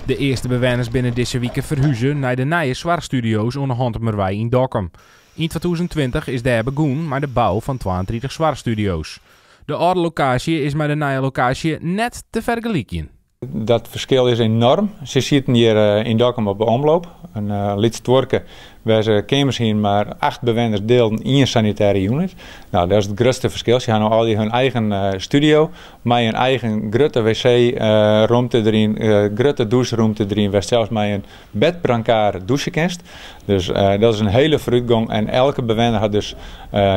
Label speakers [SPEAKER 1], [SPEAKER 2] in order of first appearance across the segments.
[SPEAKER 1] De earste bewenners binne dizze wike ferhuze nei de nije soarchstudio's oan de Hantumerwei yn Dokkum. Yn 2020 is dêr begûn mei de bou fan 32 soarchstudio's. De âlde lokaasje is mei de nije lokaasje net te fergelykjen.
[SPEAKER 2] Dat ferskil is enoarm. Se sieten hjir yn Dokkum op de Omloop, in lyts tuorke wêr se keamers hienen, mar acht bewenners deelden ien sanitêre unit. No, dat is it grutste ferskil. Se ha no allegear hun eigen studio mei in eigen grutte wc-romte deryn, grutte dûsromte deryn, wêr'tst sels mei in bedbrancard dûse kinst. Dus dat is in hiele foarútgong en elke bewenner hat dus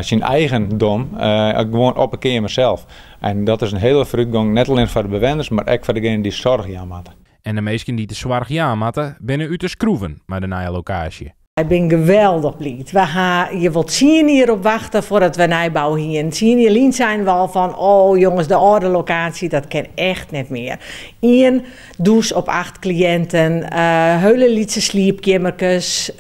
[SPEAKER 2] syn eigen dom, gewoan op 'e keamer sels. En dat is in hiele foarútgong, net allinnich foar de bewenners, mar ek foar degenen dy't soarch jaan moatte.
[SPEAKER 1] En de minsken dy't de soarch jaan moatte, binne út de skroeven mei de nije lokaasje.
[SPEAKER 3] Ik bin geweldich bliid. We ha hjir wol tsien jier op wachte foardat we nijbou hienen. Tsien jier lyn seinen we al fan, oh jonges, de âlde lokaasje, dat kin echt net mear. Ien dûs op acht kliïnten, hiele lytse sliepkeammerkes,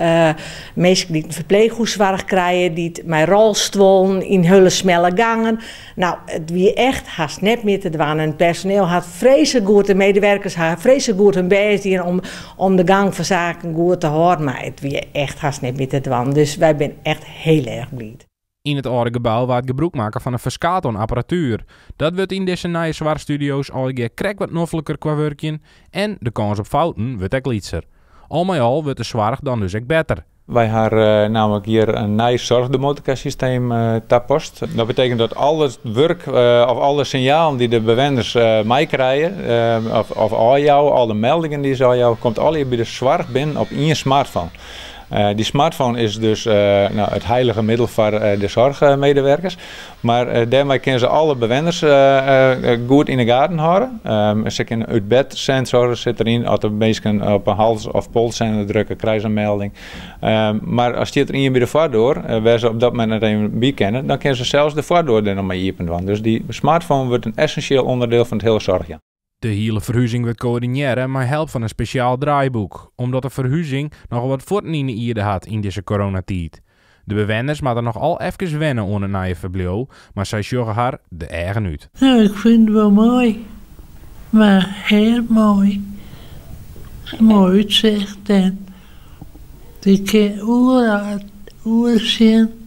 [SPEAKER 3] minsken dy't in ferpleechhûssoarch krije, dy't mei rolstuollen yn hiele smelle gangen. No, it wie echt hast net mear te dwaan. En it personeel hat freeslik goed, de medewerkers ha freeslik goed hun bêst dien om, om de gang fan saken goed te hâlden. Mar it wie echt hast net mear te dwaan. Dus wy binne echt hiel erch bliid.
[SPEAKER 1] Yn it âlde gebou waard gebrûk makke fan in ferskaat oan apparatuer. Dat wurdt yn dizze nije soarchstudio's allegear krekt wat nofliker kwa wurkjen en de kâns op fouten wurdt ek lytser. Al mei al wurdt de soarch dan dus ek better.
[SPEAKER 2] Wy ha nammentlik hjir in nij soarchdomotika-systeem tapast. Dat betekent dat al it wurk of alle sinjalen dy't de bewenners meikrije of ôfjouwe, alle meldingen dy't se ôfjouwe, komt allegear by de soarch binnen op ien smartphone. Dy smartphone is dus it heilige middel foar de soarchmedewerkers. Mar dêrmei kinne se alle bewenners goed yn 'e gaten hâlde. Se kinne út bed sensor sit deryn, as de minsken op 'e hals of polssender drukke, krije se in melding. Mar as stiet der ien by de foardoar, wêr se op dat momint net even by kinne, dan kinne se sels de foardoar der noch mei iepen dwaan. Dus dy smartphone wurdt in essinsjeel ûnderdiel fan it hiele soarchjen.
[SPEAKER 1] De hiele ferhuzing wurdt koördinearre mei help fan in spesjaal draaiboek, omdat de ferhuzing nochal wat fuotten yn 'e ierde hat yn dizze coronatiid. De bewenners moatte noch al efkes wenne oan it nije ferbliuw, mar sy sjogge har de eagen út.
[SPEAKER 4] No, ik fyn it wol moai, mar hiel moai. Moai útsicht en je kinne oeral oer sjen.